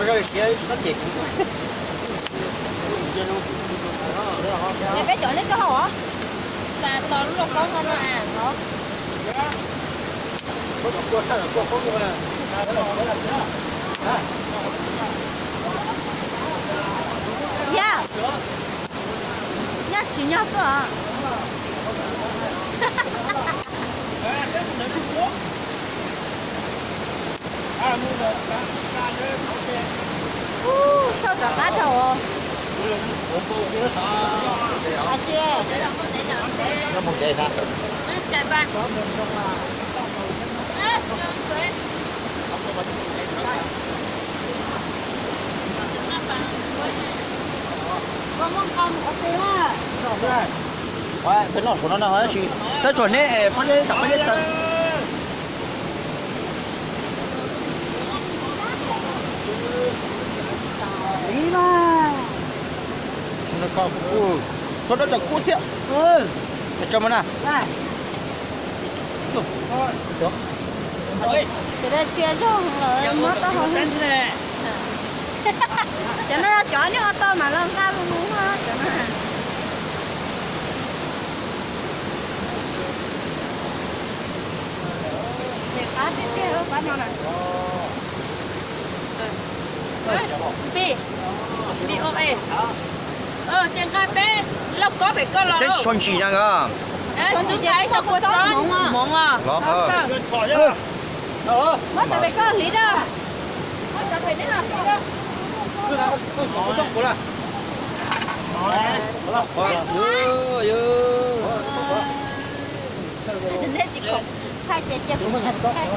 Peb cov neb koj haus os. Tos lub lauj kaub no no. Yog, nyob tsis nyob tuaj. Txhob rov qab dhau. Tsis Peb noj saum no no, tsis xav tsuag neb, pab neb tam pab neb taw. Tso dab tso kub thiab. Tso mas na. Cov no yog cov neb ua tau mas los nqa mus cov no. Ces qab tiag tiag qab no na. Npij, npij o e. Ces nqa peb lauj kaub pem koj los. Teb tsis tshua ntsim na nkawd. Tus ntawd ib tug kua txob hmoov os. Muab cov pem koj hliv rau. Neb tsis khoom thaij ces cia kuv thaij.